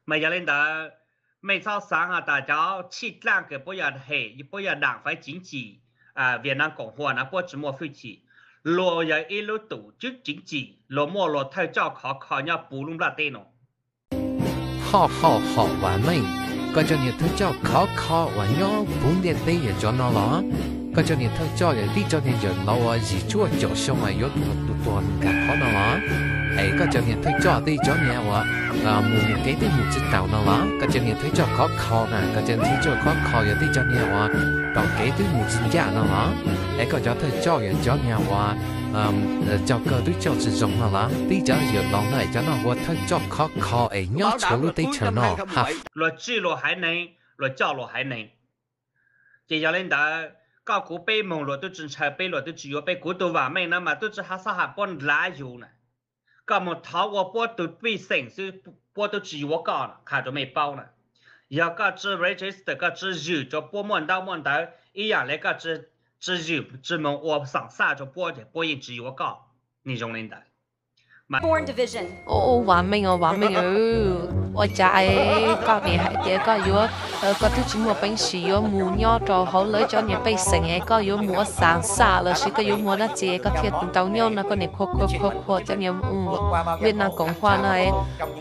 Mas yog li ntawd, mej txhob xaav has tas cov txhij dlaaj kws puab yog hem, puab yog đảng phái chính trị Việt Nam Cộng Hòa no puab tsis muaj hwj chim. Luag yog ib lub tổ chức chính trị, luag muaj luag thawj coj khov kho nyob puv lub nplaj teb no. Hom hom hom Vam Meej, koj cov niag thawj coj khov kho uas nyob puv ntiaj teb yog cov no los? Koj cov niag thawj coj yog tib cov niag yawm laus uas yim cuaj caum xyoo uas yuav tuag nkag qhov no los? Es koj cov niag thawj coj tib cov niag uas mus niag kev twb mus tsis taus no los? Koj cov niag thawj coj khov kho na, koj cov niag thawj coj khov kho yog tib cov niag uas taug kev twb mus tsis ncaj no los? Es koj cov thawj coj yog cov niag uas coj kawg twb coj tsis zoo no los? Tib cov yawm laus no es cov no ua thawj coj khov kho es nyob txhua lub teb chaws no ha. Luag tswj luag haiv neeg, luag coj luag haiv neeg. Ces yog li ntawd, koj kuv peb moog luag tub tsi ntshaw peb, luag tub tsi yuav peb. Kuv tug Vam Meej no mas tub tsi ha xab has puab ndlav yug na. Koj moog thov ua puab tug pej xeem xwb, puab tub tsi yuav koj na, qha rua mej paub na. Yog koj tsi register, koj tsi zwm rua puab muaj ntaub muaj ntawv, ib yaam le koj tsi zwm tsi moog ua xam xaj rua puab ces puab yeej tsi yuav koj, nwg zoo li ntawd. Ua Vam Meej os Vam Meej, ua cas koj niam hais tias koj yuav, koj twb tsis muaj peev xwm yuav mus nyob rau hauv lawv cov niag pej xeem es koj yuav mus ua xam xaj los sis koj yuav mus ua dab tsi koj thiaj tau nyob no, koj niam khua khua khua khua cov niag Vietnam Cộng Hòa no.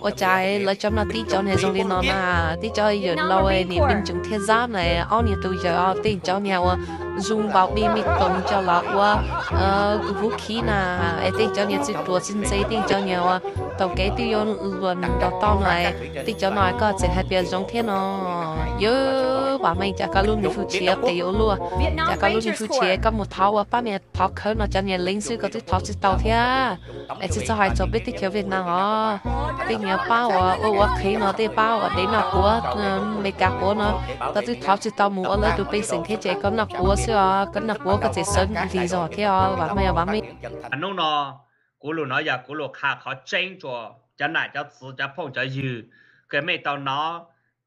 Ua cas lawv cov no tib cov niag zoo li no na, tib cov yawm laus niam Minh Chứng Thiện Giáp na, ob niag tug yawm os, tej cov niag uas dùng bao bì mì tôm coj los ua vũ khí na, es tej cov niag txiv ruam txiv ntse, tej cov niag uas taug kev twb yuav luag nrog toj no, tej cov no koj tseem hais tias zoo thiab no. Yawg Vam Meej, cas koj lub niag hwj chim qis ua luaj, cas koj lub niag hwj chim koj mus thov ua pab niag thov khawv no cov niag leev xwb koj twb thov tsis tau thiab. Es tsis txhob hais txog peb teb chaws Vietnam os, tej niag pab uas ua ua qhev no, tej pab uas dev noj quav, Amelikas quav no, koj twb thov tsis tau mus ua lawv tus pej xeem thiab ces koj noj quav xwb os, koj noj quav koj tseem sawv lig zog thiab os Vam Meej, Vam Meej. Hnub no kuv lug no yog kuv lug qha qhov tseeb rua cov nam cov txwv cov phooj cov ywg, kws mej tau nov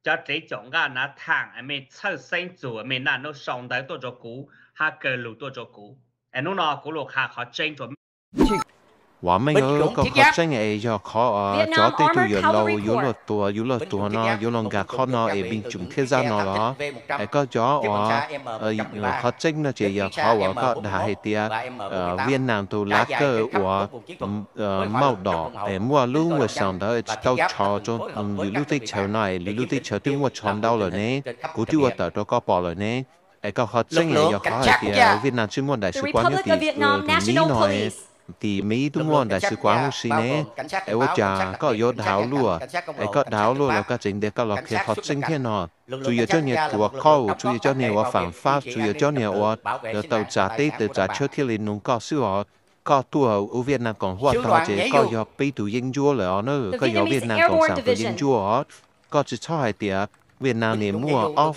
cov dlev caum nqaj nav thaam, mej txhawj xeeb txug mej naj nub sau ntawv tuaj rua kuv hab kawg lug tuaj rua kuv. Es hnub no kuv lug qha qhov tseeb rua mej. Vam Meej, koj qhov tseeb es yog qhov cov tej tug yawm laus yuav luag tuag yuav luag tuag no yuav luag nkag qhov no es Minh Chứng Thiện Giáp no los? Es koj cov uas qhov tseeb no ces yog qhov uas koj dag hais tias Vietnam tus lav kawj uas mauj dom es muaj lub nqua sau ntawd tsis tau tshov rua lwm lub teb chaws no es lwm lub teb chaws twb muaj tshov ntau lawm ne, kuv twb ua tawm rua koj pom lawm ne. Es koj qhov tseeb es yog qhov hais tias Vietnam tsis muaj đại sứ quán nyob tim Mỹ no, tim Mỹ twb muaj đại sứ quán huv si ne. Es ua cas koj yuav dag ua luaj? Es koj dag ua luaj los koj tseem ntias koj los qhia qhov tseeb thiab no. Tsuas yog cov niag tuag qaug, tsuas yog cov niag uas phản phái, tsuas yog cov niag uas tawm tsav teb tawm tsav chaw thiaj li nug koj xwb os. Koj tuaj ua Vietnam Cộng Hòa tod ces koj yog peb tug yeeb ncuab lawm os na, koj yog Vietnam Cộng sản tus yeeb ncuab os. Koj tsis txhob hais tias Vietnam nim muaj ob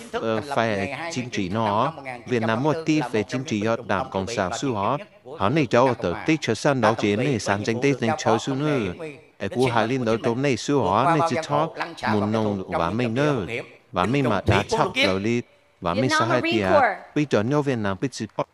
phe chính trị no, Vietnam muaj tib phe chính trị yog đảng cộng sản xwb os. Hos nej cov uas tawm teb chaws sab nraud ces nej xav ntseeg teb ntseeg chaw xwb nawb. Es kuv hais li ntawd rau nej xwb os, nej tsis txhob mus noog Vam Meej nawb. Vam Meej mas dag tshaj plaws li. Vam Meej xav hais tias peb cov nyob Vietnam peb tsis paub